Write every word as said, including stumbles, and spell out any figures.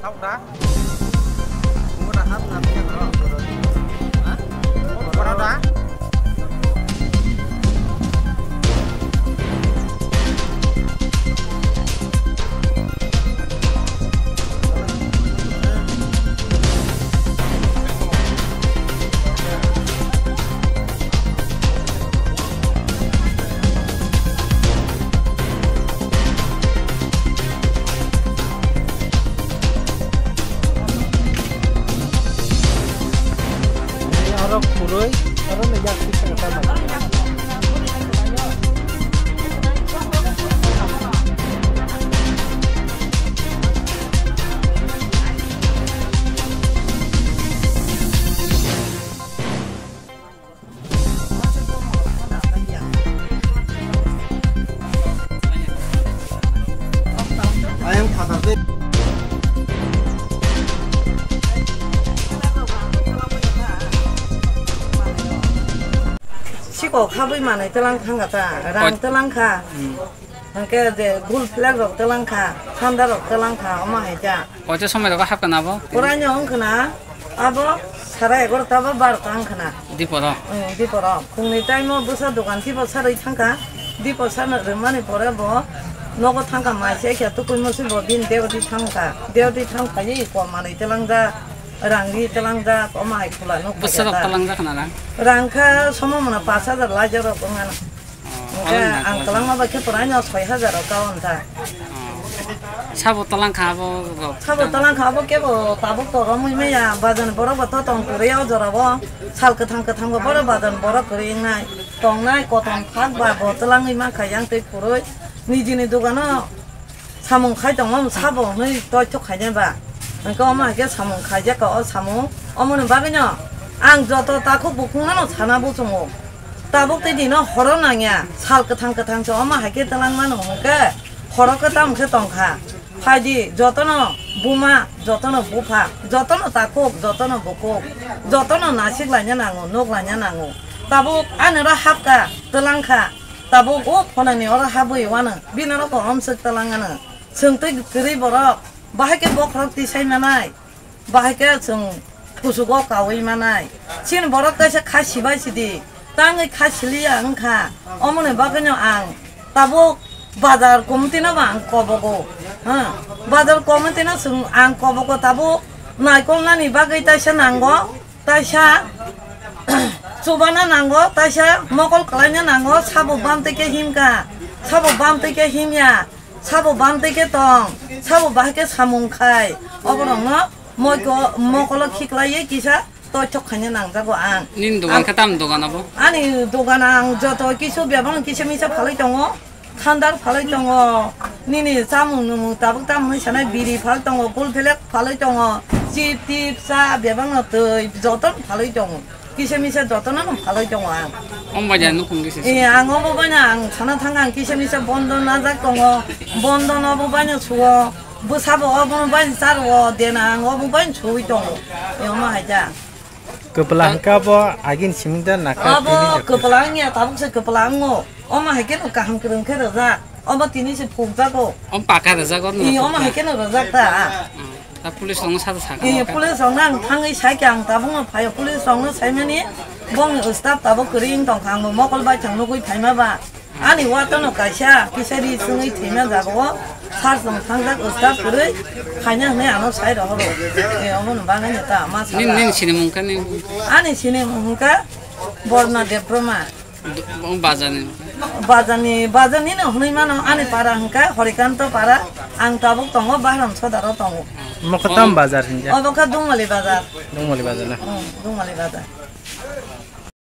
Aro khurui, aro ni yak sisa kata. Ayang phatar tei. Sikok habwi manwi twlang thangkha ta, rang twlang kha. Hmm. Hwnkhe je gul flag rok twlang kha, thanda rok twlang kha, omo hai ta. Koito somoi rogo hapkha na abo? Poraino wngkha na abo sara egarota ba barota wngkha na. Diporo? Wng, diporo. Phungni time o bwsa dogan tipo sarwi thangkha. Dipo sana rwmani pore bo nogo thangkha, mai se khe tukui musi bo bini dewdi thangkha. Dewdi thangphaiwi ko manwi twlangjak, rangri twlangjak, omo hai khula nuk. Bwsa rok twlangjak na rang? Rang kha somo mona pash hajar laijak rok wngmano. Hwnkhe ang kwlangma bai khe puraino soi hajar o kaon ta. Sabo twlang kha abo rok? Sabo twlang kha abo kebo tabuk to romwi maya, bazar ni borok bo to tong kwrwi o jora o. Sal kwthang kwthang bo borok bazar ni borok kwrwi wngnai. Tongnai kotom phak ba bo twlangwi mankha yang twi kwrwi. Nijini dogano samung khai tongma sabo hwnwi toithok khainai ba. Hwnkhe omo hai khe samung khaijak o samung. Omoni bagwino ang joto takhuk bukhuk no sana buchungo. Tabuk tei dino horo nangya, sal kwthang kwthang se omo hai khe twlang mano hwnkhe horo kwtam khe tongkha. Phaidi jotono buma, jotono bupha, jotono takhuk, jotono bukhuk, jotono nasik laina nango, nuk laina nango. Tabuk ani oro hapkha, twlang kha. Tabuk o phonani oro habwi wano, bini oro ko omswk twlang ano. Chwng twi kwrwi borok, bahai khe bokhorok tisai manai, bahai khe chwng kuchugo kaui manai. Chini borok kaisa kha sibai sidi, tangwi kha siliya wngkha. Omoni bagwino ang tabuk bazar committee no bo ang kobogo. Ha, bazar committee no chwng ang kobogo, tabuk naikolnani bagwi taisa nango. Taisa chubana nango, taisa mokol kwlaina nango, sabo bam tei khe himkha, sabo bam tei khe himya, sabo bam tei khe tong, sabo bahai khe samung khai. Oborokno moiko-, mokolo khiklaiwi kisa toithok khaina nangjago ang. Nini dogan khe tam dogan abo? Ani dogan ang joto kisu bebak kisa misa phalwi tongo. Thandar phalwi tongo, nini chamung nwmung tabuk tamo hwnwi sanai biri phalwi tongo, gul phelek phalwi tongo, chip tip cha bebakno twi jotono phalwi tongo, kisa misa jotono no phalwi tongo ang. Omo bai da nukhung kisa. Eh, ang obo baino ang sana thangkha, ang kisa misa bondo najak tongo, bondo no obo baino suo, bwsabo obo baino charwo, dena ang obo baino suwi tongo. Eh, omo hai da. Kwpla hwnkhe abo agini simi da nakha. Abo kwpla wngya, tabuk se kwpla wngo. Omo hai kheno kaham kwrwng khe rwjak. Omo tini se phukjago. Omo paka rwjago. Ee, omo hai kheno rwjak ta. Hmm. Ta police rokno sa sakha. Ee, police rokno ang thangwi sai khe ang tabukno phaio. Police rokno saimani bongni staff tabuk kwrwi wng tongkha, ang bo mokol bai thang nugwi phaima ba. Ani watano kaisa kisa ri chwngwi thwima jaga o sar chwng thangjak staff kwrwi khaina hwnwi ano sai rohoro. E, omono bagwino ta ma sala. Nini, nini sinimung kha nini? Ani sinimung hwnkha Borna Debbarma. Bazarni? Bazarni, bazarni no hwnwi mano, ani para hwnkha Horikanto para, ang tabuk tongo Bahram Sodaro tongo. Mokho tam bazar hwnkha? Obo kha Dungmali bazar. Dungmali bazar na? Hmm, Dungmali bazar.